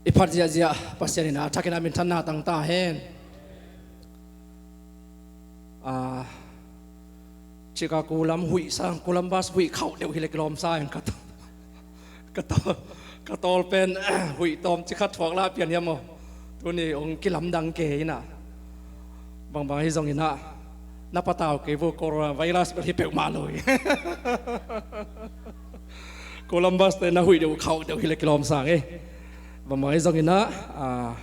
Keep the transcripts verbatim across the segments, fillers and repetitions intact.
I phat ziahziah Pasian in a thakin a minthanna tang ta hen. Ah, Chicago lam huih sang, Columbus huih khauh deuh hi le kilawm sa in ka tawl, ka tawl, ka tawl pen huih tawm ci khat thuak la pian hiam aw. Tuni ong kilamdang ke in a. Bangbang hi zong in a, na patau kei vo, coronavirus bel hi peuhmah lo hi. Columbus te na huih deuh khauh deuh hi le kilawm sang e. Bangbang hi zong in a, ah,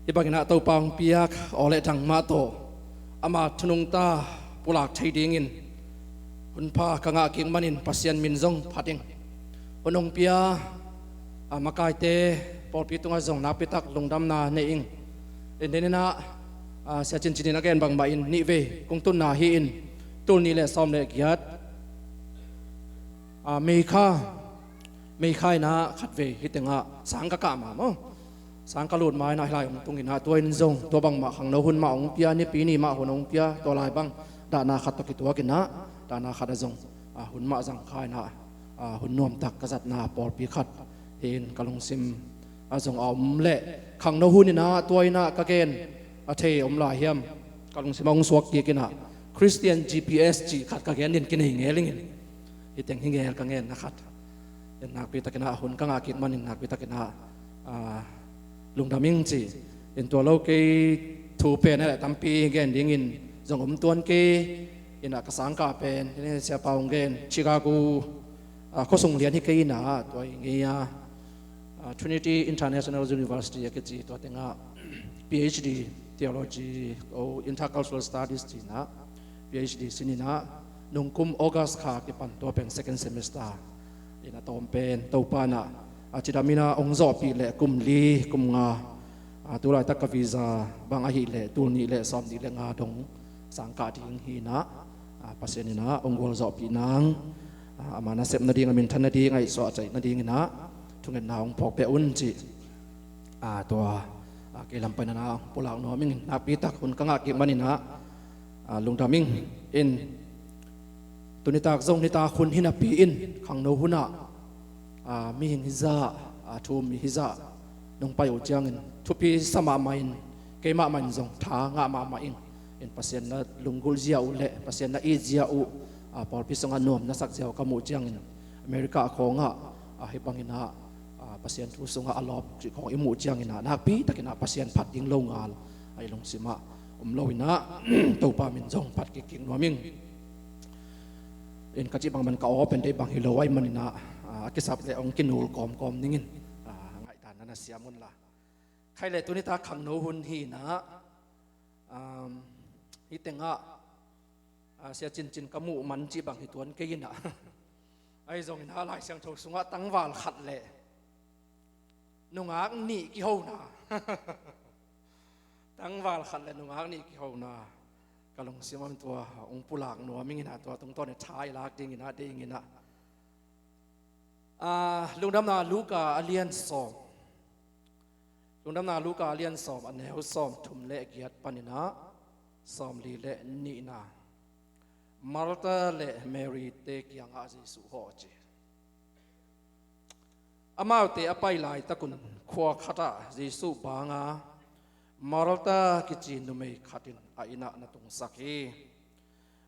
hi bang in a Topa ong piak aw le dang mah tawh ama thu nungta pulak thei dingin hun pha ka ngah kik manin Pasian min zong phat ing. Hun ong pia, ah, makaite pawlpi tungah zong nakpitak lungdamna nei ing. In den in a, ah, Sia Cin Cin in a gen bangmah in nih vei kong tunna hi in, tul nih le sawm le giat, ah, May kha, May kha in a khat vei hi teng ah sang ka kah mah maw. Sang ka lut ma in a hi lai ong tung in a, tua in zong tua bangmah khangno hun mah ong pia, Nipi ni mah hun ong pia, tua lai bang dahna khat tawh kituak in a, dahna khat ah zong, ah, hun mah zang kha in a, ah, hun nuamtak ka zatna pawlpi khat hi in ka lungsim ah zong a om leh, khangno hun in a tua in a ka gen a thei om lai hiam, ka lungsim ah ong suak kik in a, Christian G P S cih khat ka gen din kinei ngel ing in. Hi teng hi ngel ka ngenna khat. In nakpi takin a hun ka ngah kik manin nakpi takin a, ah, lungdam ing ci. In tua lo kei thu pen a le tampi gen dingin zong om tuan kei. In a ka sangkah pen, in a Sia Pa ong gen, Chicago, ah, khuasung lian hi kei in a, tua hi ngei a, ah, Trinity International University a kici, tua teng ah P H D Theology, oh, Intercultural Studies ci in a, P H D sin in a, nung kum August kha kipan tua pen second semester. In a tawm pen Topa in a, a cidam in a ong zawhpih leh kum li, kum nga, ah, tu laitak ka visa bang ahih leh tul nih le sawm nih le nga dong sangkah ding hi in a, ah, Pasian in a ong gualzawhpih nang, ah, ama nasep nading, a minthan nading, a itsuah a caih nading in a thungetna ong phawk pia un ci. Ah, tua, ah, kei lam pan in a pulak nuam ing in, nakpi tak hun ka ngah kik manin a, ah, lungdam ing in. Tuni tak zong nitak hun hi napi in khangno hun ah, ah, mihing hi zah, ah, thu um mi hi zah nong pai uh ciangin thupi sa mahmah in, kei mahmah in zong tha ngah mahmah ing. In Pasian na lunggulh zia uh le Pasian na it zia uh, ah, pawlpi sungah nuam na sak zia uh ka muh ciangin, America khawngah, ah, hi bang in a, ah, Pasian thu sungah a lawp cih khawng i muh ciangin a, nakpi takin a Pasian phat ding lo ngal a i lungsim ah om lo in a, Topa min zong phat kik kik nuam ing. In ka cih bang man ka aw pen deih bang hi lo ahih manin a, ah, a kisap le ong kinul kawmkawm dingin, ah, ngaihdan na na siam un la. Khai le tuni tak khangno hun hi in a, um, hi teng ah, ah, Sia Cin Cin ka muh man cih bang hi tuan kei in a. Ahi zong in a Lai Siangtho sungah tangval khat le nungak nih kihona. Tangval khat le nungak nih kihona. Ka lungsim ah tua ong pulak nuam ing in a, tua tungtawn in tha i lak ding in a, ding in a. Ah, Lungdamna Luka a lian sawm. Lungdamna Luka a lian sawm, a neu sawm thum le giat pan in a sawm li le nihna. Martha le Mary te kiangah Jesuh hawh ci. Amaute a pai laitakun khua khatah Jesuh banga Martha kici numei khatin a innah na tungsak hi.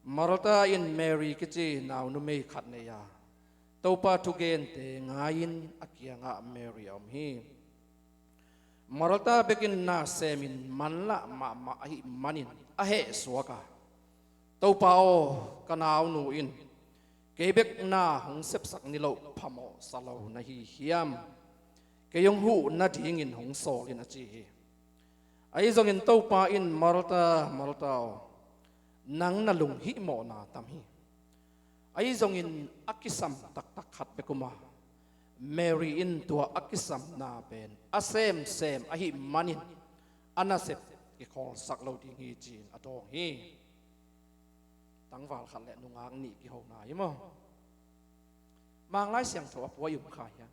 Martha in Mary kici nau numei khat nei a, Topa thugente ngai-in a kiangah Mary a om hi. Martha bekin na semin manlah mahmah ahih manin a heh suak a, Topa aw, ka naunu in kei bek na hong sepsak niloh phamawh sa lo na hi hiam? Kei hong huh nadingin hong sawl in a ci hi. Ahi zongin Topa in, Martha, Martha aw, nang na lunghihmawhna tam hi. Ahi zongin a kisam taktak khat bek um a, Mary in tua a kisamna pen a semsem ahih manin a nasep kikhawlsak lo ding hi, ci-in a dawng hi. Tangval khat le nungak nih kihona hi maw? Manglai Siangtho a puai um kha hiam?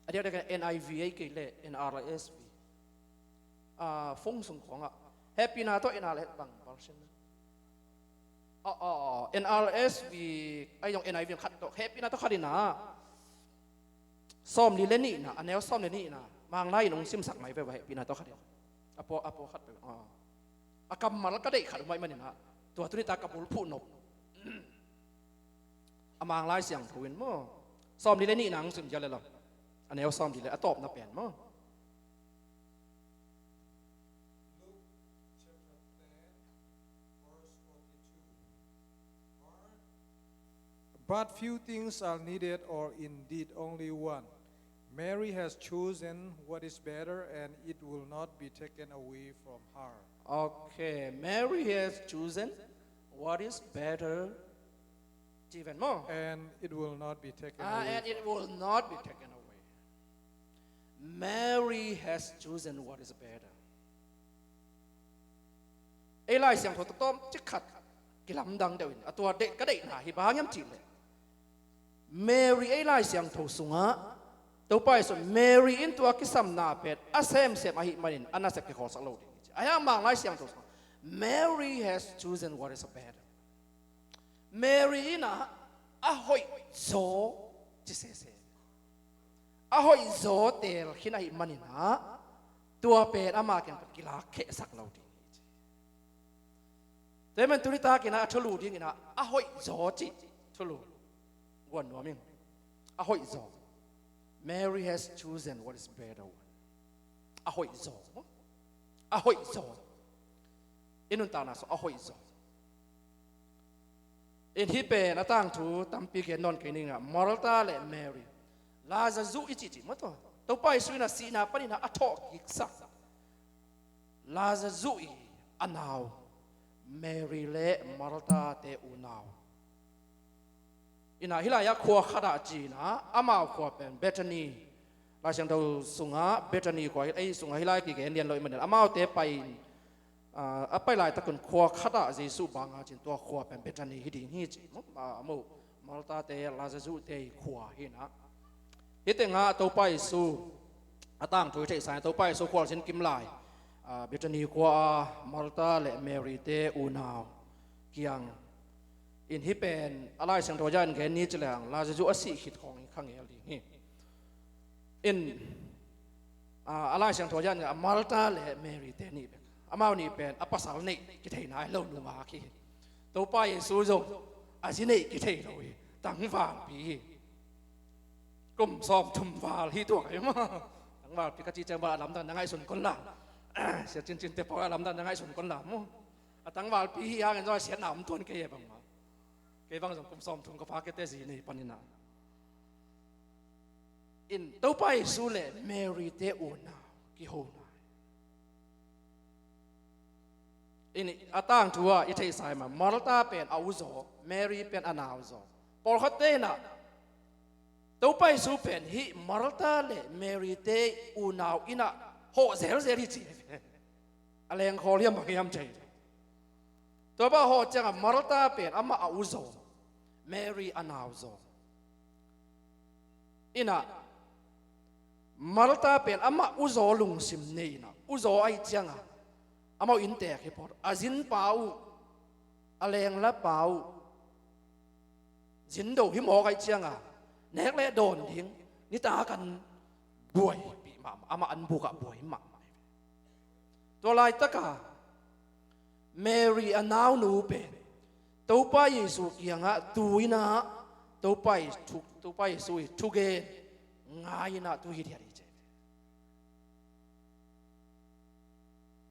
A diakdiak N I V ei kei le N R S V. Ah, phone sung khawngah hehpihna tawh N R S V bang version na? Ah, ah, ah, N R S V, ahi zong N I V khat tawh, hehpihna tawh khat in a, Sawmli le nihna, a neu sawmli le nihna, Manglai in hong simsak mai ve, va hehpihna tawh khat hi. A pua, a pua khat ve. A kammal ka deih khat uh mah ahih manin ah, tua tuni ta ka bulphuh nop. A Manglai Siangtho in maw, sawmli le nihna hong sim dia le lo. A neu sawmli le, a tawpna pen maw. Luke chapter ten, verse forty-two. But few things are needed, or indeed only one. Mary has chosen what is better, and it will not be taken away from her. Okay, Mary has chosen what is better. Ci ven maw. And it will not be taken away. And it will not be taken away. Mary has chosen what is better. Ei Lai Siangtho tawh tawmcik khat kilamdang deuh in, a tua deih, ka deihna hi bang hiam cih leh, Mary ei Lai Siangtho sungah Topa Jesuh, Mary in tua kisamna pen a semsem ahih manin a nasep kikhawlsak lo ding hi ci. Ahi hang Manglai Siangtho sungah, Mary has chosen what is better. Mary in ah a hoih zaw ci sese. A hoih zaw teel khin ahih manin ah, tua pen ama kiang pan kilak khehsak lo ding hi ci. Tua ahih manin tuni takin ah a thulu dingin ah, a hoih zaw cih thulu guan nuam ing. A hoih zaw. Mary has chosen what is better one. A hoih zaw. A hoih zaw. I nuntakna sung a hoih zaw. In hih pen a tangthu tampi gen nawn kei ning ah, Martha le Mary. Lazarus i cihcih maw tua. Topa Jesuh in a sihna panin a thawh kiksak Lazarus i a nau, Mary le Martha te unau. In ah hih lai-ah khua khat ah ci-in ah, amau khua pen Bethany. Lai Siangtho sungah Bethany khua, ei sungah hih lai kigen lian lo ahih manin amaute pai-in, ah, a pai laitakun khua khat ah Jesuh banga ci-in tua khua pen Bethany hi ding hi ci. Ah, a mo, Martha te, Lazarus te khua hi in ah. Hih tengah Topa Jesuh a tangthu i theihsa in, Topa Jesuh khualzin kim lai, ah, Bethany khua ah Martha le Mary te unau kiang in hih pen a Lai Siangtho ah in gen ni ci leng Lazarus a sih khit khawng hi kha ngel ding hi. In, ah, a Lai Siangtho ah in Martha le Mary te nih bek, amau nih pen a pasal neih kithei nai lo nungak hi. Topa Jesuh zong a zi neih kithei lo hi. Tangvalpi hi. Kum sawmthum val hi tuak hi maw. Tangvalpi ka cih ciang bel a lamdang na ngaihsun kei un la. Sia Cin Cin te pawl a lamdang na ngaihsun kei un la maw. A tangvalpi hi hangin zong a siatna om tuan kei e bangmah. Kei bang zong kum sawmthum ka phak kei teh zi nei panin ah. In Topa Jesuh le Mary te unau kihona. In a tangthu ah i theihsa hi mah, Martha pen a uzaw, Mary pen a nauzaw. Pawlkhatte in ah Topa Jesuh pen hih Martha le Mary te unau in ah hawh zelzel hi ci. A lengkhawl hiam bang hiam thei. Tua bang hawh ciangah Martha pen amah a uzaw, Mary a nauzaw. In ah Martha pen amah uzaw lungsim nei in ah, uzaw ahih ciangah amau inntek hi phot, a zinpa uh, a lenglapa uh, zindo hi mawk ahih ciangah nek le dawn ding nitak an buaipih mahmah, amah an bukah buai mahmah. Tua laitakah Mary a naunu pen Topa Jesuh kiangah tu in ah Topa Jesuh, Topa Jesuh i thugen ngai in ah tu hi diat hi ci.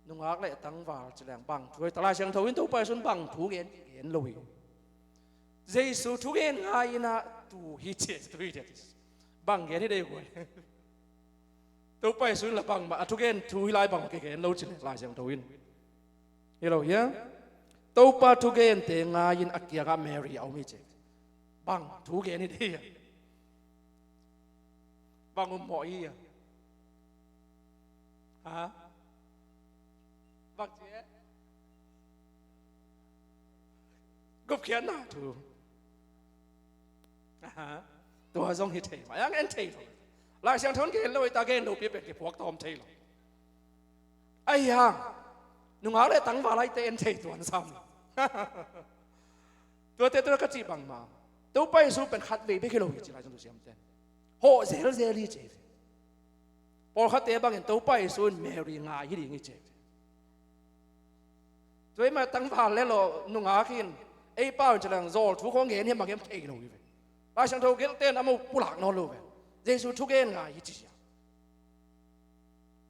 Nungak le tangval ci leng bang thu hi ta, Lai Siangtho in Topa Jesuh in bang thu gen, gen lo hi. Jesuh thugen ngai in ah tu hi ci, tu hi diat hi. Bang gen hi dei guai. Topa Jesuh in la bangmah a thugen thu hi lai bang kigen lo ci le Lai Siangtho in. Hi lo hia? Topa thugente ngai-in a kiangah Mary a om hi ci. Bang thu gen hi dei hia? Bang um mawh hi hia? Ha? Bang ci e? Gupkhiatna thu. Aha. Tua zong hi thei mah, a hang en thei lo. Lai Siangtho in gen lo, i ta gen lopi pen kiphuak tawm thei lo. Ahi hang nungak le tangval ahihte en thei tuan sam. Tuate tua ka cih bangmah, Topa Jesuh pen khatvei bek hi lo hi ci Lai Siangtho siamten. Phawh zelzel hi ci hi ve. Pawlkhatte bangin Topa Jesu in Mary ngai hi ding hi ci hi ve. Tua ahih manin tangval le law nungak in ei pau in ci leng zawl thu khawng gen hiam bang hiam thei lo hi ve. Lai Siangtho gelhte in amau pulak nawn lo ve. Jesu thugen ngai hi ci hi a.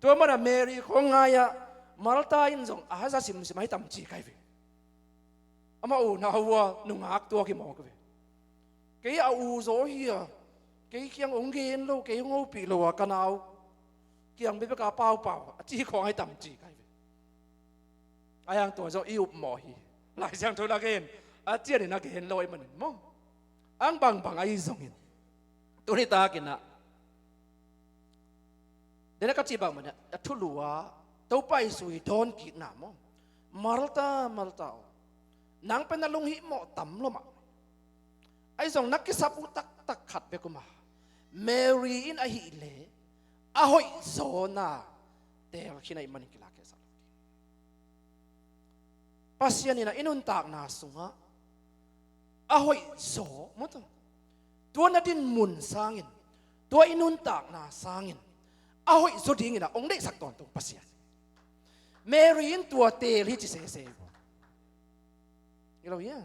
Tua manin Mary khawng ngai a, Martha in zong a haza simsim a hi tam ci ka hi ve. Amah u nau a nungak tua kimawk ve. Kei a u zaw hi a, kei kiang hong gen lo, kei hong hopih lo a, ka nau kiang bekbek a paupau a ci khawng a hi tam ci ka hi ve. A hiang tua zong i upmawh hi. Lai Siangtho lak in a cianin a gen lo ahih manin maw. Ang bangbang ahi zongin tuni takin ah, dena ka cih bang manin a thulu a Topa Jesu i dawn kikna maw. Martha, Martha aw, nang pen na lunghihmawh tam lo mah. Ahi zong na kisap uh taktak khat bek om a, Mary in ahih leh a hoih zaw na teel khin ahih manin kilakkhia sak lo ding. Pasian in ah i nuntakna sungah a hoih zaw, maw, tua na dinmun sangin, tua i nuntakna sangin a hoih zaw dingin ah hong deihsak tawntung Pasian. Mary in tua teel hi ci sese. Hi lo hia?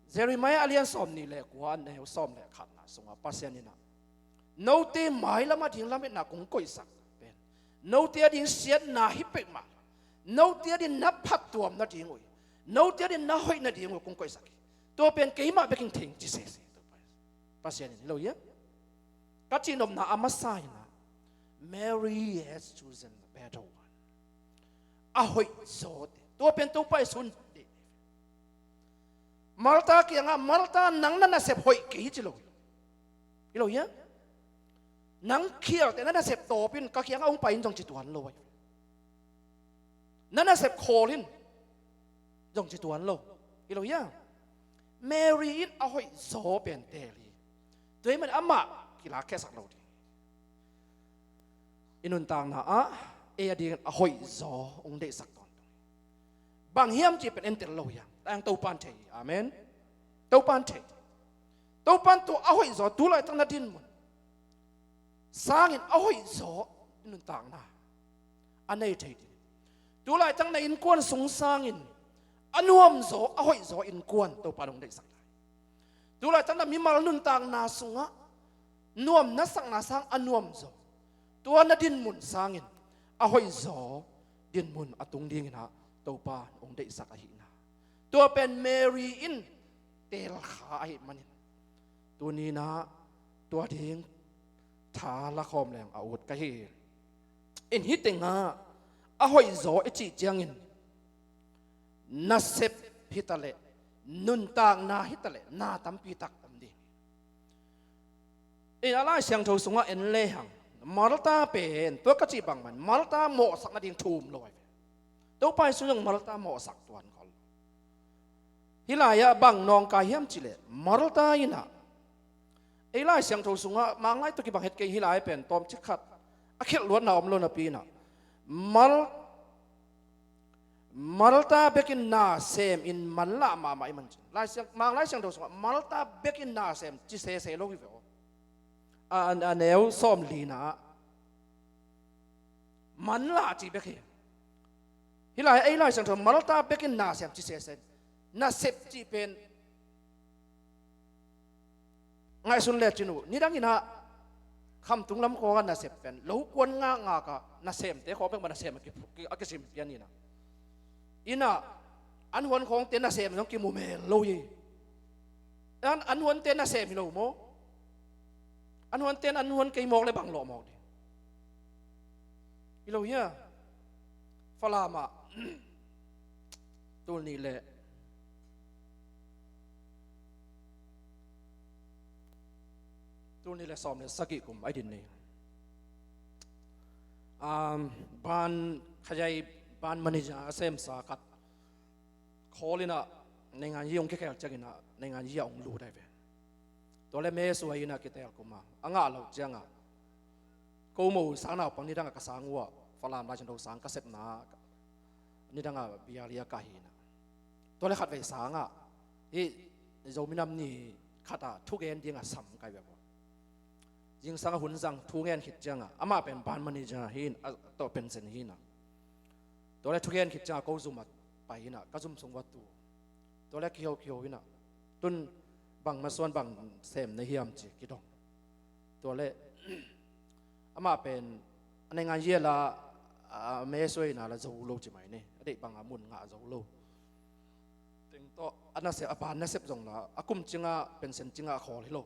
Jeremiah a lian sawm nih le kua, a neu sawm le khatna sungah Pasian in ah note mailam a ding lametna kong koihsak pen note a ding siatna hi peuhmah, note a ding na phattuam nading uh, note a ding na hoih nading uh kong koihsak hi. Tua pen keimah bekin thei ing ci sese. Pasian in, hi lo hia? Ka cihnopna a masa in ah, Mary has chosen the better one. A hoih zawte, tua pen Topa Jesu in deih. Martha kiangah, Martha, nang na nasep hoih kei hi ci lo. Hi lo hia? Nang khialte na nasep tawpin ka kiangah hong pai in zong ci tuan lo ahi. Na nasep khawl in zong ci tuan lo. Hi lo hia? Mary in a hoih zaw pen teel hi. Tua ahih manin amah kilakkhiasak lo ding. I nuntakna ah ei a dingin a hoih zaw hong deihsak tawntung hi. Bang hiam cih pen en tel lo hiam? Tang Topa'n thei hi. Amen. Topa'n thei. Topa'n tua a hoih zaw, tu laitak na dinmun sangin a hoih zaw nuntakna a nei thei ding. Tu laitak na innkuan sung sangin a nuam zaw, a hoih zaw innkuan Topa'n hong deihsak lai. Tu laitak na mimal nuntakna sungah nuam na sakna sang a nuam zaw, tua na dinmun sangin a hoih zaw dinmun a tung dingin ah Topa'n hong deihsak ahihna, tua pen Mary in teelkha ahih manin tuni-in ah tua ding tha lakhawm leng a ut ka hi. In hih tengah a hoih zaw i cih ciangin nasep hitaleh, nuntakna hitaleh, na tampi tak om ding. In a Lai Siangtho sungah en lehang, Martha pen, tua ka cih bangmah in Martha mawhsak nading thum lo ahi ve. Topa Jesu zong Martha mawhsak tuan khol. Hih lai-ah bang nawngkai hiam cihleh, Martha in ah, ei Lai Siangtho sungah, Manglai tawh kibang het kei, hih lai pen tawmcik khat a khialh luatna om lo napi-in ah, Mar-, Martha bekin na sem in manlah mahmah ahih manin, Lai Siang, Manglai Siangtho sungah Martha bekin na sem ci sese lo hi ve aw. A, a, a neu sawm lina-ah manlah cih bek hi. Hih lai, ei Lai Siangtho Martha bekin na sem ci sese. Nasep cih pen ngaihsun lecin uh, nidangin ah khamtung lam khawngah nasep pen lo kuan ngakngak ah nasemte khawng bek mah nasem a ki, a kisim pian in ah. In ah an huan khawngte nasem zong kimu mel lo hi. An, an huante nasem hi lo maw? An huante, an huan kei mawk leh bang lawh mawk ding? Hi lo hia? Falam ah tul nih le, tul nih le sawm le sagih kum a din ni. Um, ban, khayaih ban manager a semsa khat call in ah, Naingnganyi hong kikhel ciangin ah, Naingnganyi ah hong lut ahi ve. Tua leh mesuai in ah kiteel kum a, a ngah loh ciangah ko mo sang naupang nidangah ka sang uh ah, Falam Lai Siangtho sang ka sepna nidangah bial hi a ka hi in ah. Tua leh khatvei sangah hih Zomi Nam Ni khat ah thugen dingah sam kai bek uh. Zingsang a hun zang thugen khit ciangah amah pen bank manager hi in, a tawh pension hi in ah. Tua le thugen khit ciangah ko zum ah pai in ah ka zum sung va tu. Tua le kiho kiho in ah tun bang masuan bang sem na hiam ci kidong. Tua le amah pen a nei ngan yela a me suai na la zo lo ci mai ni, a deih banga mun ngah zo lo. Teng tawh a nasep, a ban nasep zong la a kum cingah pension cingah a khawl hi lo.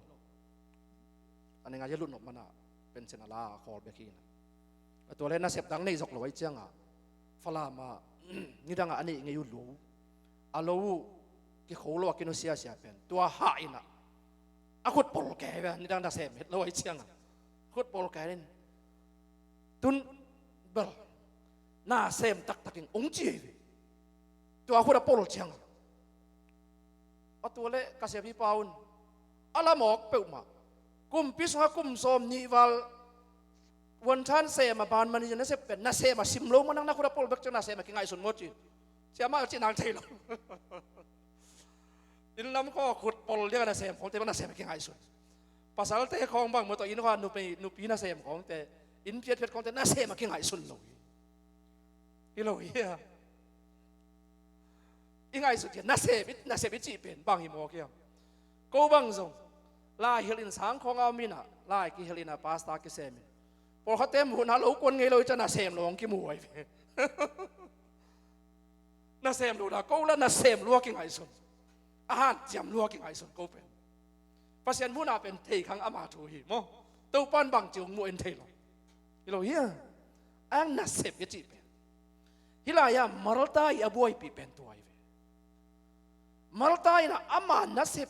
A nei ngan yelut nop mana pension a la a khawl bek hi na. A tua le nasep dang nei zok lo ai cianga Falam ah nidangah a neih ngei uh lo, a lo uh kikho lo a kinusia sia pen tua hah inah a khut pol kei ve, nidang nasem het lo ai cianga khut pol kei in. Tun bel nasem taktakin ong ci ei ve. Tua khut a pol cianga a tua le ka siapipa un a la mawk peuhmah. Kumpi sungah kum sawm nih val uanthan sem a ban manager nasep pen nasem a sim lo maw, nang na khut a pol bek ciang nasem a kingaihsun maw ci. Siamah ci nang thei lo. Inn lam khawng khut pol liang a nasem khawngte bang nasem a kingaihsun. Pasalte khawng bang maw tawh inn khawng nupi, nupi nasem khawngte, inn phiatphiat khawngte nasem a kingaihsun lo hi. Hi lo hi a. I ngaihsut hiam? Nasep i, nasep i cih pen bang hi mawk hiam? Ko bang zong lai hilh in sang khawng a om inah, lai kihilh inah pasta kisem in pawlkhatte muhna lo kuan ngei lo i ciang nasem lo hong kimu ahi ve. Nasem lo na ko la nasem lua kingaihsun. A hanciam lua kingaihsun ko pen. Pasian muhna pen thei khang ama thu hi maw. Topan bangci hong muh en thei lo. Hi lo hia? Ang nasep i cih pen, hih lai-ah Martha i a buaipih pen tua hi ve. Martha in ama nasep,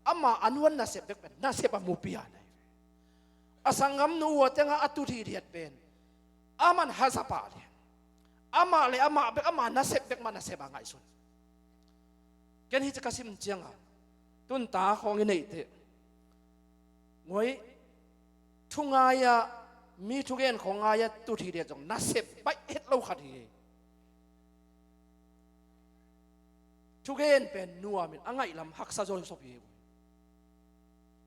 ama a nuan nasep bek pen nasep a mupi a na hi ve. A sanggamnu uh a tengah a tut hithiat pen aman hazapah lian. Amah le amah bek ama nasep bek mah nasep a ngaihsun. Ken hih ci ka sim cianga tunta khawng i neihte ngoi, thu ngai-ah mi thugen khawng ngai-ah tut hithiat zong nasep baih het lo khat hi. Thugen pen nuamin a ngaihlam haksa zawsop hi.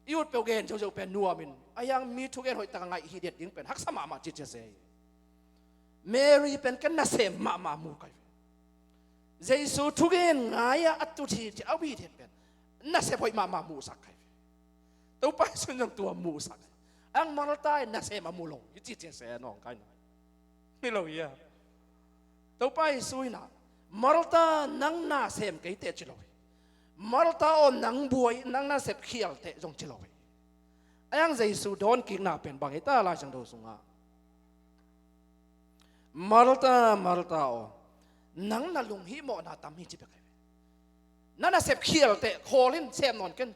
I ut peuh gen zeuhzeuh pen nuamin a hiang mi thugen hoihtak a ngaih hithiat ding pen haksa mahmah cicia se hi. Mary pen ken nasem mahmah mu kai ve. Jesu thugen ngai-ah a tut hi ci a uh hithiat pen nasep hoih mahmah muhsak kai ve. Topa Jesu in zong tua muhsak. Ang Martha in nasem a mu lo hi cicia se a nawng kai na. Hi lo hia? Topa Jesu inah Martha nang nasem kei teh ci lo hi. Martha aw nang buai, nang nasep khial teh zong ci lo hi. A hiang Jesu dawn kikna pen bang hi ta Lai Siangtho sungah? Martha, Martha aw, nang na lunghihmawhna tam hi ci bek hi ve. Na nasep khial teh khawl in sem nawn ken.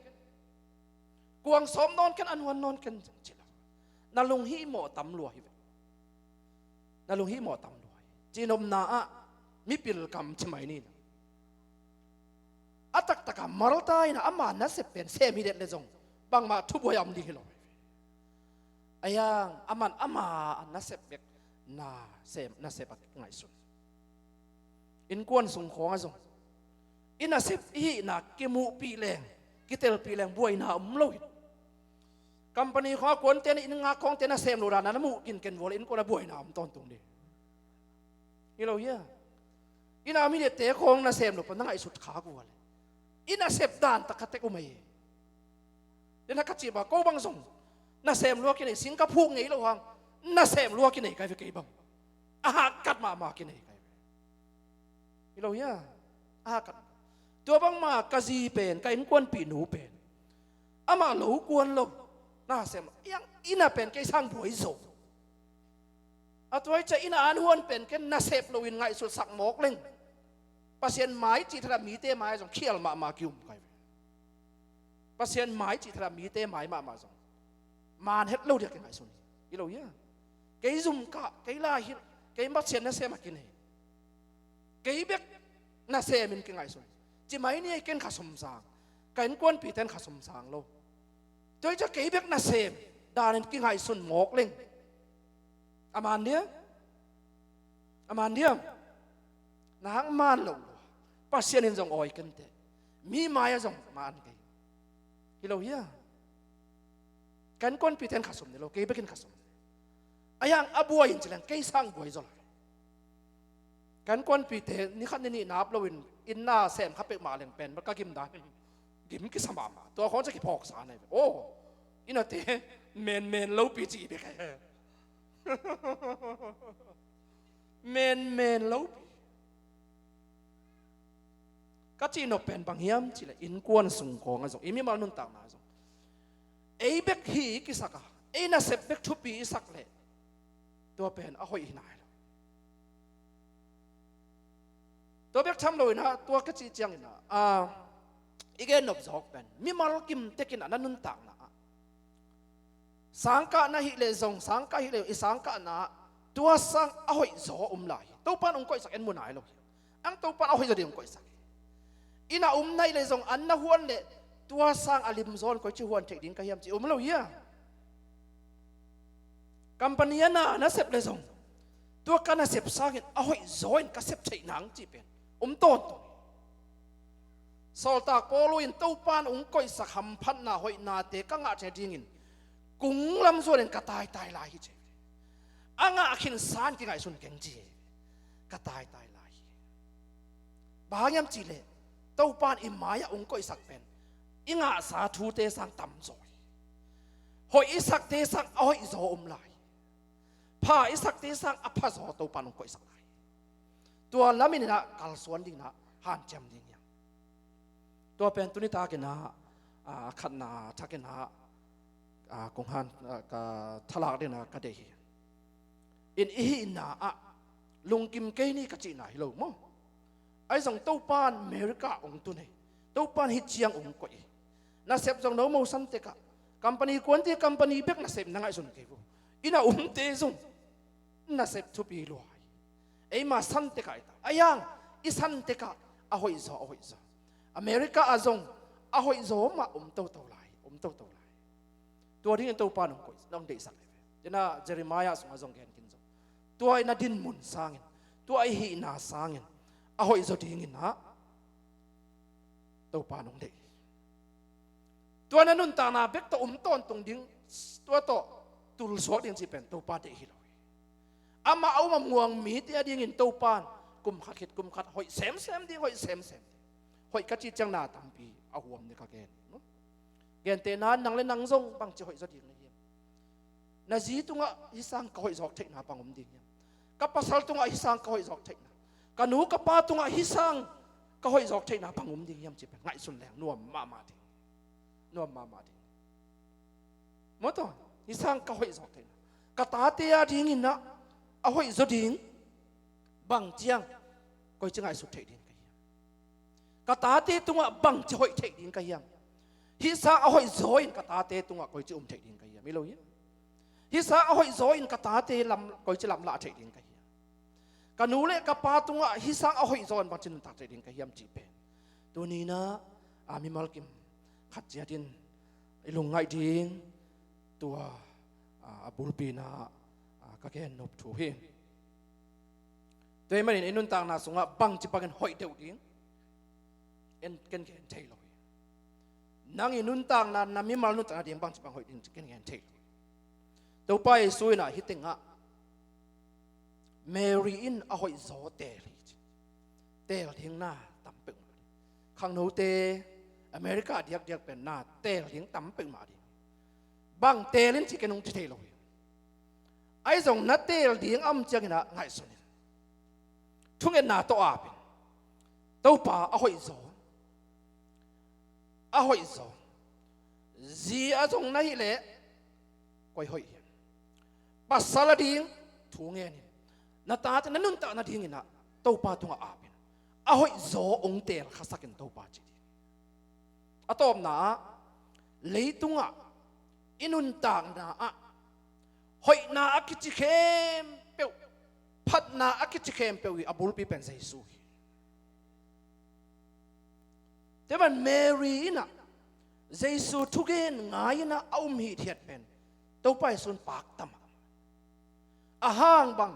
Kuang sawm nawn ken, a nuan nawn ken zong ci lo. Na lunghihmawh tam lua hi ve. Na lunghihmawh tam lua hi. Cinopna ah mipil kam ci mai ni. A taktakah Martha inah ama nasep pen sem hi det le zong bangmah thubuai a om ding hi lo. A hiang aman ama nasep bek nasem, nasep a ngaihsun. Innkuan sung khawngah zong i nasep i hihna kimuhpih leng, kitelpih leng buaina om lo hi. Company khawngah kuante na inn ngak khawngte nasem lo dan a na muh kinken vua le innkuan a buaina om tawntung ding. Hi lo hia? Inn a mi nete khawng nasem lo pan na ngaihsut khak uh a le i nasep dan tak khatek um ahi. Dena ka cih bang ko bang zong nasem lua kinei, sing ka phuk ngei lo hang nasem lua kinei kai ve kei bang. A hahkat mahmah kinei kai ve. Hi lo hia? A hahkat. Tua bangmah ka zi pen, ka innkuanpihnu pen amah lo kuan lo, nasem lo. Iang inn a pen kei sang buai zo. A tua hi ciah inn a an huan pen ken nasep loin ngaihsutsak mawk leng Pasian mai cih thadah mite mai zong khial mahmah ki-um kai ve. Pasian mai cih thadah mite mai mahmah zong man het lo dia kingaihsun hi. Hi lo hia? Kei zum kah, kei lai hilh, kei Pasian nasem a kinei, kei bek nasemin kingaihsun ci mai ni ei. Ken kha sumsang, ka innkuanpihte in kha sumsang lo. Tua hi ciah kei bek nasem danin kingaihsun mawk leng a man dia? A man diam? Na hang man lo lua. Pasian in zong awi kenteh, mi mai-ah zong man kei. Hi lo hia? Kan kuanpite in khasum nei lo, kei bekin khasum nei. A hiang a buai in ci leng kei sang buai zaw lai. Kan kuanpite ni khat ni nih nap loin inn na sem kha pek mah leng pen ka gim dan in gim kisa mahmah. Tua khawng ci kiphawksa nei ve. Aw, innate menmen lopi ci bek hi. Menmen lopi. Ka cihnop pen bang hiam cihleh innkuan sung khawng ah zong, i mimal nuntakna ah zong ei bek hi i kisak a, ei nasep bek thupi i sak leh tua pen a hoih hi nai lo. Tua bek tham loin ah, tua ka cih ciangin ah, a, i gennop zawk pen mimal kim tekin ah na nuntakna ah sangkah na hih leh zong, sangkah hih leh i sangkahna ah tua sang a hoih zaw a um lai hi. Topan hong koihsak en mu nai lo hi. Ang Topan a hoih zaw ding hong koihsak hi. Inn ah um na hih leh zong an na huan leh tua sang a lim zaw in koici huan theih ding ka hiam ci um lo hia? Company a na na sep leh zong tua ka nasep sangin a hoih zaw in ka sep theih nang cih pen um tawntung. Sawltak Paul in Topan hong koihsak hamphatna hoihnate ka ngah theih dingin kung lam zuanin ka taitai lai hi ci. A ngah khin san kingaihsun keng ci. Ka taitai lai hi. Bang hang hiam cihleh Topan i mai-ah hong koihsak pen i ngahsa thute sang tamzaw hi. Hoih i sakte sang a hoih zaw om lai. Pha i sakte sang a pha zaw Topan hong koihsak lai. Tua lamin inah kalsuan ding inah hanciam ding hiam? Tua pen tuni takin ah, a, khatna thakin ah, a, kong han, a, ka thalak ding inah ka deih hi. In i hihna ah lungkim kei ni ka cihna hi lo maw? Ahi zong Topan America hong tun hi. Topan hih ciang hong koih hi. Nasep zong no mo san tekah, company kuante company bek nasep na ngaihsun kei vo. Inn ah umte zong nasep thupi lua hi. Eima san tekah i ta. A hiang i san tekah a hoih zaw, a hoih zaw. America ah zong a hoih zaw mah om toto lai, om toto lai. Tua dingin Topa nong koih, nong deihsak hi ve. Ina Jeremiah sungah zong gen khin zaw. Tua i na dinmun sangin, tua i hihna sangin a hoih zaw dingin ah Topa nong deih hi. Tua na nuntakna bek tawh um tawntung ding, tua tawh tulsuak ding cih pen Topa deih hi lo hi. Amah a um a muang mite a dingin Topan kum khat khit kum khat hoih semsem ding, hoih semsem ding. Hoih ka cih ciang na tampi a huam ding ka gen hi. Gentehna nang le nang zong bangci hoih zaw ding na hiam? Na zi tungah hih sang ka hoih zawk theihna bang om ding hiam? Ka pasal tungah hih sang ka hoih zawk theihna, ka nu ka pa tungah hih sang ka hoih zawk theihna bang om ding hiam cih pen ngaihsun leng nuam mahmah ding. Nuam mahmah ding. Maw taw, hih sang ka hoih zawk theihna, ka tate a dingin ah a hoih zaw ding bang ciang koici ngaihsut theih ding ka hiam? Ka tate tungah bangci hoih theih ding ka hiam? Hih sang a hoih zaw in ka tate tungah koici um theih ding ka hiam? Hi lo hiam? Hih sang a hoih zaw in ka tate lam, koici lamlah theih ding ka hiam? Ka nu le ka pa tungah hih sang a hoih zaw in bangci nuntak theih ding ka hiam cih pen tuni inah, a, mimal kim khat ciatin i lungngaih ding, tua, a, a bulpi inah, a, ka gennop thu hi. Tua ahih manin i nuntakna sungah bangci bangin hoih deuh ding en ken gen thei lo hi. Nang i nuntakna, na mimal nuntakna ding bangci bang hoih ding ken gen thei lo hi. Topa Jesu inah hih tengah Mary in a hoih zaw teel hi ci. Teel ding na tam peuhmah ding. Khangnote America diakdiak pen na teel ding tam peuhmah ding. Bang teel in cih ken hong ci thei lo hi. Ahi zong na teel ding a om ciangin ah ngaihsun in. Thungetna tawh ap in. Topa a hoih zaw. A hoih zaw. Zi a zong na hih leh koi hoih hiam? Pasal a ding thu ngen in. Na tate na nuntakna dingin ah Topa tungah ap in. A hoih zaw hong teel khasak in Topa ci ding. A tawpna ah, leitungah i nuntakna ah hoihna a kici khempeuh, phatna a kici khempeuh i a bulpi pen Jesu hi. Tua ahih manin Mary inah Jesu thugen ngai inah a um hithiat pen Topa Jesu in pakta mahmah. A hang bang,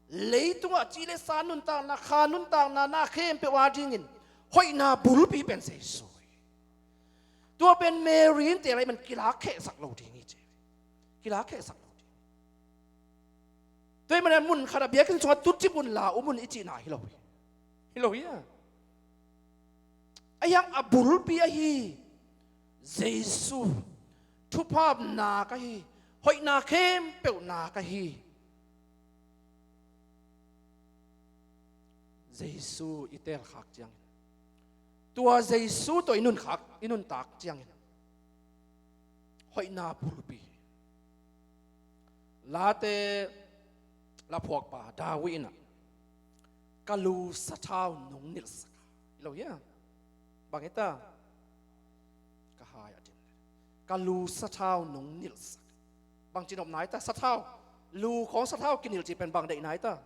leitungah ci le sa nuntakna, kha nuntakna na khempeuh a dingin hoihna bulpi pen Jesu hi. Tua pen Mary in teel ahih man kilak khehsak lo ding hi ci. Kilak khehsak lo ding. Tua ahih manin mun khat a biakinn sungah tucip unla um un i cihna hi lo hi. Hi lo hi a. Ahi hang a bulpi ahi Jesu thupha nak ahi, hoihna khempeuh nak ahi Jesu i teelkhak ciangin, tua Jesu tawh i nunkhak, i nuntak ciangin, hoihna bulpi. Late laphuakpa David in ah, "Ka lu sathau nong nilhsak a," hi lo hi a. Bang hi ta? Ka hai a dim. "Ka lu sathau nong nilhsak." Bangci nopna hi ta? Sathau. Lu khawng sathau kinilh cih pen bang deihna hi ta?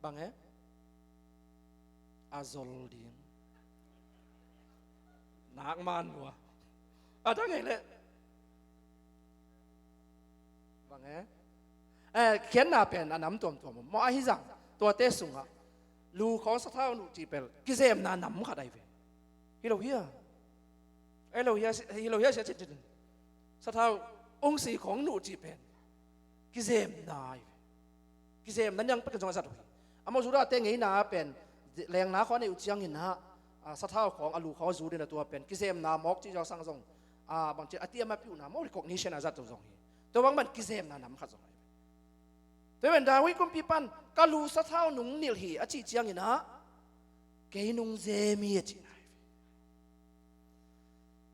Bang e? A zol ding. Nak man lua. A dang e leh. Bang e? Eh, khiatna pen a nam tuamtuam om. Maw, ahi zong tuate sungah lu khawng sathau nuh cih pen kizemna nam khat ahi ve. Hi lo hi a. Hi lo hi a, hi lo hi a, sia cin cin. Sathau ungsi khawng nuh cih pen kizemna ahi ve. Kizemna niang pek zong a zat uh hi. Amau Judah te ngeina pen lengna khawng a neih uh ciangin ah, a, sathau khawng, a lu khawng a zut in a, tua pen kizemna mawk cih zong sang zong, a, bangci a tiam a piuhna maw, recognition a zat uh zong hi. Tua bang man kizemna nam khat zong hi. Tua pen David kumpipa in, "Ka lu sathau nong nilh hi," a cih ciangin ah, "Kei nong zem hi," a cihna hi.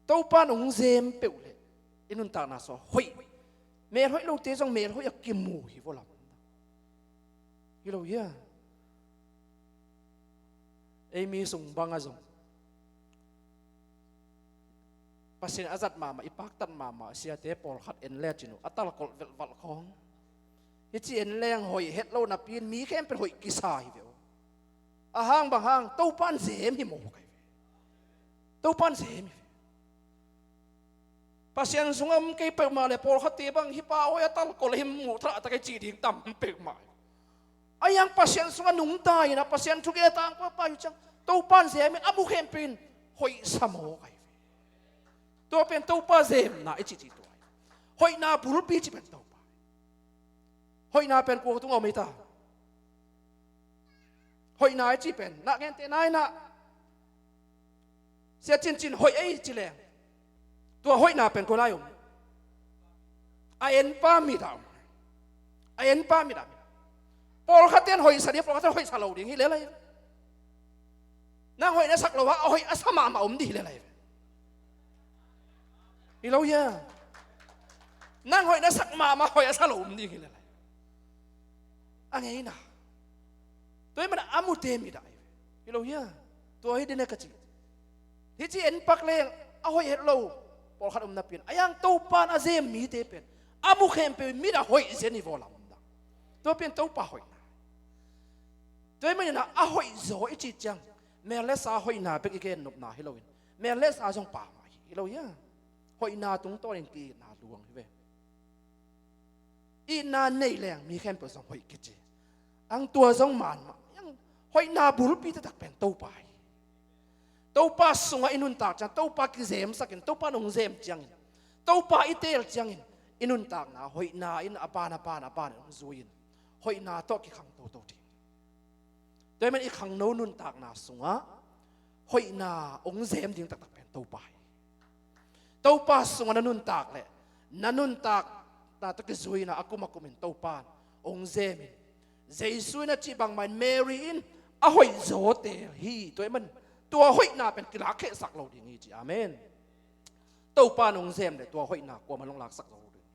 Topa nong zem peuh leh i nuntakna sungah hoih, mel hoih lote zong mel hoih a kimu hi vaw lam. Hi lo hi a. Ei mi sung bang a zong Pasian a zat mahmah, i paktat mahmah siate pawlkhat en le cin uh, a talkolh velhvalh khawng. Hi ci en leng hoih het lo napi in mi khempeuh hoih kisa hi ve uh. A hang bang hang, Topa in zem hi maw kai ve. Topa in zem hi ve. Pasian sungah om kei peuhmah le pawlkhatte bang, "Hi pa awi a talkolh hi, muh thah ta kei," ci ding tam peuhmah. Ahi hang Pasian sungah nungta in ah, Pasian thugen a tangko a pai uh ciang, Topa in zem in, a mu khempeuh in hoih sa maw kai ve. Tua pen Topa zemna i cih cih tua hi. Hoihna bulpi cih pen Topa. Hoihna pen kua tungah om ei ta? Hoihna i cih pen na gente nai na, sia cincin hoih ei ci leng, tua hoihna pen kua lai om? A enpa mit ah om. A enpa mit ah om. Pawlkhat ten hoih sa ding, pawlkhat ten hoih sa lo ding hi lel a hi. Nang hoih na sak lo a, a hoih a sa mahmah om ding hi lel a hi. Hi lo hia? Nang hoih na sak mahmah, hoih a sa lo om ding hi lel a hi. A ngeina. Tua ahih manin a mute mit ah hi. Hi lo hia? Tua hi ding e ka ci. Hi ci en pak leng a hoih het lo pawlkhat om napi in, ahi hang Topa in a zem mite pen a mu khempeuh in mit a hoih zen hi vaw lam dang. Tua pen Topa hoihna. Tua ahih manin a hoih zaw i cih ciang, mel le sa hoihna bek i gen nopna hi loin, mel le sa zong pha mah hi, hi lo hia? Hoihna tungtawnin ki-itna luang hi ve. Itna nei leng mi khempeuh zong hoih kici. Ang tua zong man mah. Ang hoihna bulpi taktak pen Topa hi. Topa sungah i nuntak ciang, Topa kizemsakin, Topa in hong zem ciangin, Topa i teel ciangin, i nuntakna hoihna in a ban, a ban, a ban in hong zui-in, hoihna tawh kikhang toto ding. Tua ahih manin i khangno nuntakna sungah hoihna hong zem ding taktak pen Topa hi. Topa sungah na nuntak leh, na nuntakna tawh kizui-in a kum a kumin Topa in hong zem in, Jesu in a cih bangmah in Mary in a hoih zaw teel hi. Tua ahih manin tua hoihna pen kilakkhehsak lo ding hi ci. Amen. Topa in hong zem leh tua hoihna kuamah in hong laksak zo lo ding.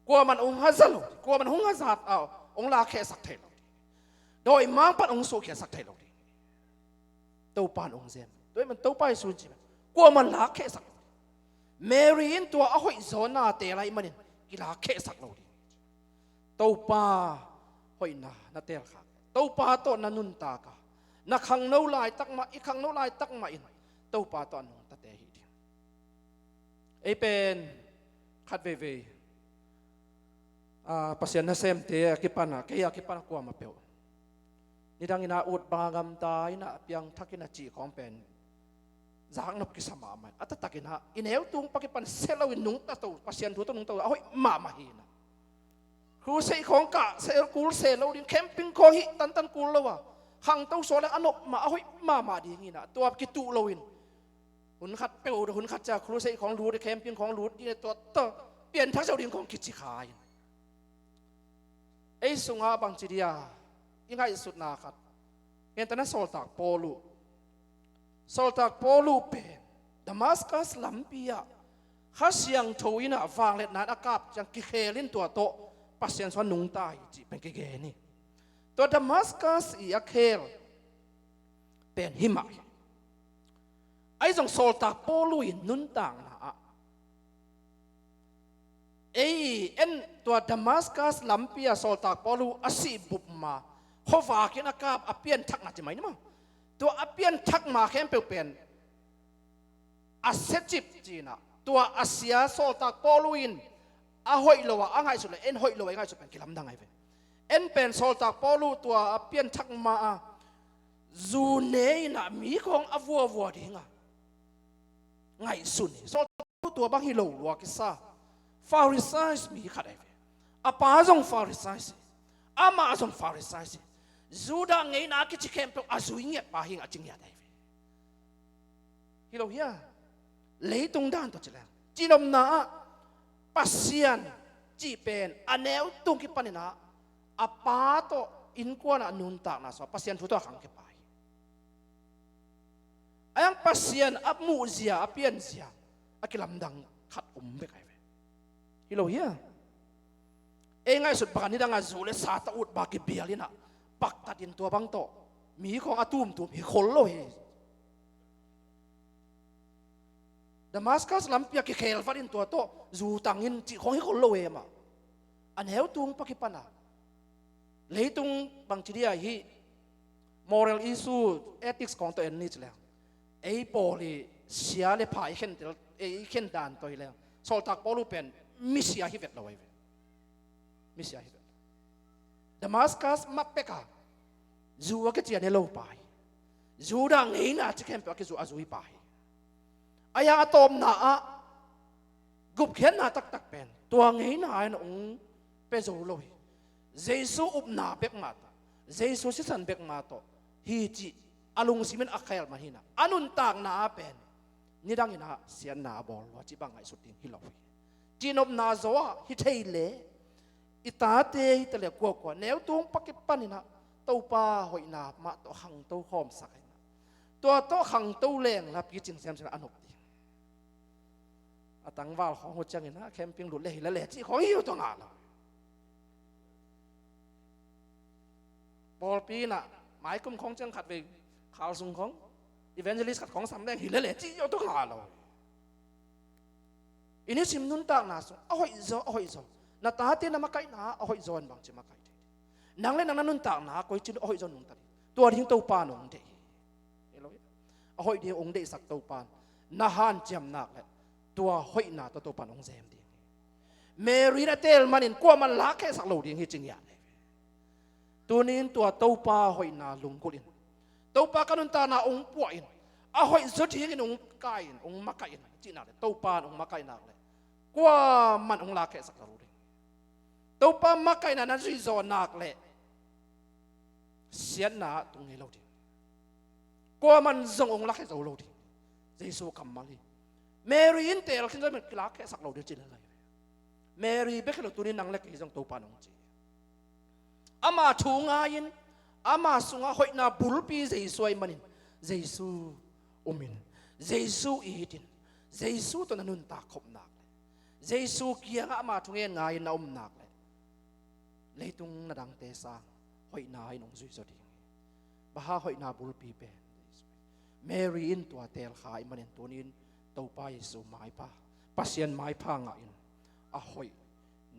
Kuamah in hong haza lo ding, kuamah in hong haza, ah, hong lakkhehsak thei lo ding. Dawimangpa'n hong suhkhiatsak thei lo ding. Topa in hong zem. Tua ahih manin Topa Jesu in ci, kuamah in lakkhehsak lo ding. Mary in tua a hoih zaw na teel ahih manin kilakkhehsak lo ding. Topa hoihna na teel khak, Topa tawh na nuntak a, na khangno laitak mah, i khangno laitak mah in Topa tawh a nungtate hi ding. Ei pen khat veivei, ah, Pasian nasemte a kipan a, kei a kipan a kuamah peuh, nidangin a ut bang a gamta in a, piangthak in a cih khawng pen zaknop kisa mahmah in, a taktakin ah i neu tung pakipan se loin nungta to, Pasian thu tawh nungta to a hoih mahmah hi in ah. Crusade khawng kah se, kul se lo ding, camping khawng hih tantan kul lo a, khangto suak leng a nop mah, a hoih mahmah ding hi in ah, tua kituh loin hun khat peuh, hun khat ciang crusade khawng lut, camping khawng lut ding, tua tawh pianthak zo ding khawng kici kha in. Ei sungah bangci dia i ngaihsutna khat, gentehna Sawltak Paul uh, Sawltak Paul uh pen Damascus lampi ah Kha Siangtho in ah vangliatna in a kap ciang kikhel in, tua tawh Pasian sungah nungta hi cih pen kigen hi. Tua Damascus i a khel pen himah hi. Ahi zong Sawltak Paul uh in nuntakna ah, ei en, tua Damascus lampi ah Sawltak Paul uh a sih bup ma, khuavak in a kap, a pianthak ma ci mai ni maw. Tua a pianthak ma khempeuh pen a siacip ci in ah, tua a sia Sawltak Paul uh in a hoih lo a a ngaihsut le en hoih lo a i ngaihsut pen kilamdang ahi ve. En pen Sawltak Paul uh tua a pianthak ma a zu ne in ah mi khawng a vuavua ding a ngaihsun hi. Sawltak Paul uh tua bang hi lo lua kisa, Pharisee mi khat ahi ve. A pa zong Pharisee hi, amah zong Pharisee hi. Judah ngeina a kici khempeuh a zui ngiat pa hi ing a ci ngiat ahi ve. Hi lo hia? Leitung dan tawh ci leng, cihnopna ah Pasian cih pen a neu tung kipan in ah a pa tawh innkuan ah nuntakna sungah Pasian thu tawh a khangkhia pa hi. A yang Pasian a muhzia, a pianzia a kilamdang khat om bek ahi ve. Hi lo hia? Ei ngaihsut bangin nidang a zu le sa tawh ut bang kibial in ah paktat in tua bang tawh mi khawng a tumtum hi khol lo hi. Damascus lampi ah kikhel vat in tua tawh zu tang in cih khawng hi khol lo hi mah. A neu tung pakipan a leitung bangci dia hi, moral issue, ethics khawng tawh en ni ci leng, ei pawl i sia le pha i khen tel, ei khen dan tawh hi leng Sawltak Paul uh pen misia hi vet lo ahi ve. Misia hi vet lo. Damascus mah pek a zu a kician hi lo pa hi. Judah ngeina ci khempeuh a kizu a zui pa hi. A yang a tawpna ah gupkhiatna taktak pen tua ngeina in hong pia zo lo hi. Jesu upna bek mah tawh, Jesu sisan bek mah tawh hi cih a lungsim in a khel mah hi in ah, a nuntakna ah pen nidang in ah siatna a bawl lua cih bang ngaihsut ding hi lo hi. Cihnopna zaw ah hi thei le i tate hi ta le kuakua neu tung pakipan in ah Topa hoihna mah tawh khangto khawmsak in ah, tua tawh khangto leng la picing semsem a nop ding. A tangval khawng uh ciangin ah camping lut le hi le le cih khawng hi uh tua ngah lo. Pawlpi in ah maikum khawng ciang khat vei khal sung khawng evangelist khat khawng sam leng hi le le cih uh tua ngah lo. I nisim nuntakna sung a hoih zaw, a hoih zaw, na tate na makaihna a hoih zaw in bangci makaih thei ding. Nang le nang na nuntakna ah koi cin a hoih zaw nungta ding, tua ding Topa in hong deih hi. Hi lo hi. A hoih ding hong deihsak Topa in na hanciam nak le tua hoihna tawh Topa in hong zem ding hi. Mary in a teel manin kuaman lakkhiasak lo ding hi ci ngiat hi. Tuni in tua Topa hoihna lunggulh in, Topa ka nuntakna hong puah in, a hoih zaw dingin hong kai in, hong makaih in cih nak le, Topa in hong makaih nak le kuaman hong lakkhiasak lo ding. Topa makaihna na zuih zaw nak le siatna ah tung ngei lo ding. Kuaman zong hong lakkhiat zo lo ding. Jesu kammal hi. Mary in teel khin zong kilakkhiatsak lo ding ci le lai. Mary bek hi lo, tuni nang le kei zong Topa in hong ci. Ama thu ngai-in ama sungah hoihna bulpi Jesu ahih manin Jesu um in, Jesu it in, Jesu tawh na nuntak khop nak le, Jesu kiangah ama thungen ngai-in na um nak le, leitung na dangte sang hoihna in hong zui zaw ding hi. Bang hang? Hoihna bulpi pen Jesu hi. Mary in tua teel kha ahih manin tuni in Topa Jesu maipha, Pasian maipha ngah in a hoih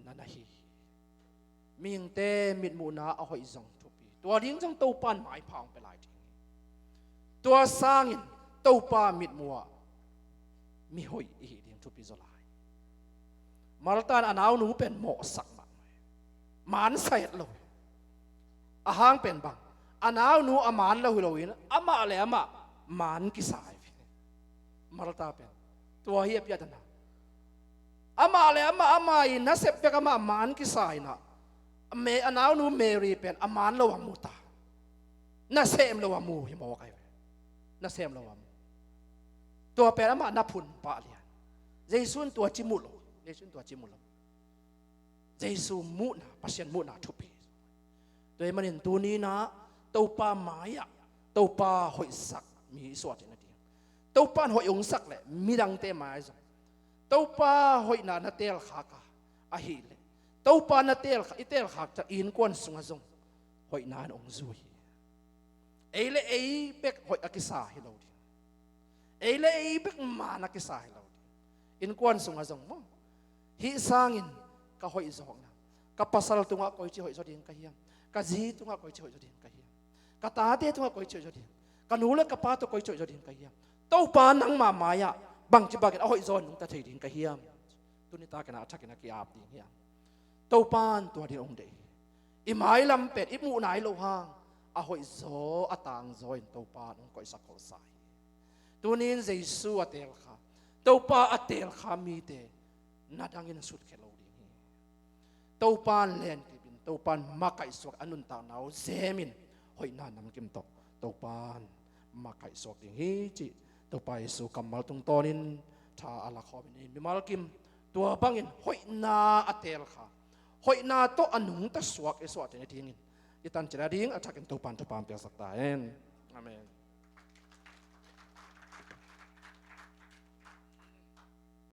na na hi hi. Mihingte mitmuhna a hoih zong thupi, tua ding zong Topa in maipha hong pia lai ding hi. Tua sangin Topa mitmuh ah mihoih i hih ding thupi zaw lai. Martha in a naunu pen mawhsak mahmah hi. Maan sa het lo hi. A hang pen bang, a naunu a maan lo hi loin amah le amah maan kisa hi. Martha pen tua hi a piatana. Amah le amah, amah i nasep bek amah man kisa inah, a naunu Mary pen a man lo a mu ta. Nasem lo a mu hi mawk ahi ve. Nasem lo a mu. Tua pen amah na phun pah lian. Jesu in tua ci mu lo. Jesu in tua ci mu lo. Jesu muhna, Pasian muhna thupi. Tua ahih manin tuni inah Topa mai-ah Topa hoihsak mi i suah theihna ding, Topa in hoih hong sak leh midangte mai zong, Topa hoihna na teelkhak a, ahih leh Topa na teelkhak, i teelkhak ciang i innkuan sungah zong hoihna in hong zui hi. Ei le ei bek hoih a kisa hi lo ding. Ei le ei bek man a kisa hi lo ding. Innkuan sungah zong maw, hih sangin ka hoih zawkna, ka pasal tungah koici hoih zaw ding ka hiam? Ka zi tungah koici hoih zaw ding ka hiam? Ka tate tungah koici hoih zaw ding? Ka nu le ka pa tawh koici hoih zaw ding ka hiam? Topa nangmah mai-ah bangci bangin a hoih zaw in nungta thei ding ka hiam? Tuni takin a thakin a ki-ap ding hiam? Topa in tua ding hong deih hi. I mailam pen i muh nai loh hang a hoih zaw, a tang zaw in Topa in hong koihsak kholsa hi. Tuni in Jesu a teelkha, Topa a teelkha mite na dangin sutkhia lo ding hi. Topa in lenkip in, Topa in makaihsuak, a nuntakna uh zemin hoihna namkim tawh Topa in makaihsuak ding hi cih Topa Jesu kammal tungtawnin tha a lakhawmin ei mimal kim tua bangin hoihna a teelkha, hoihna tawh a nungta suak i suah theihna dingin i tancina ding a thakin Topa in thupha piaksak ta hen. Amen.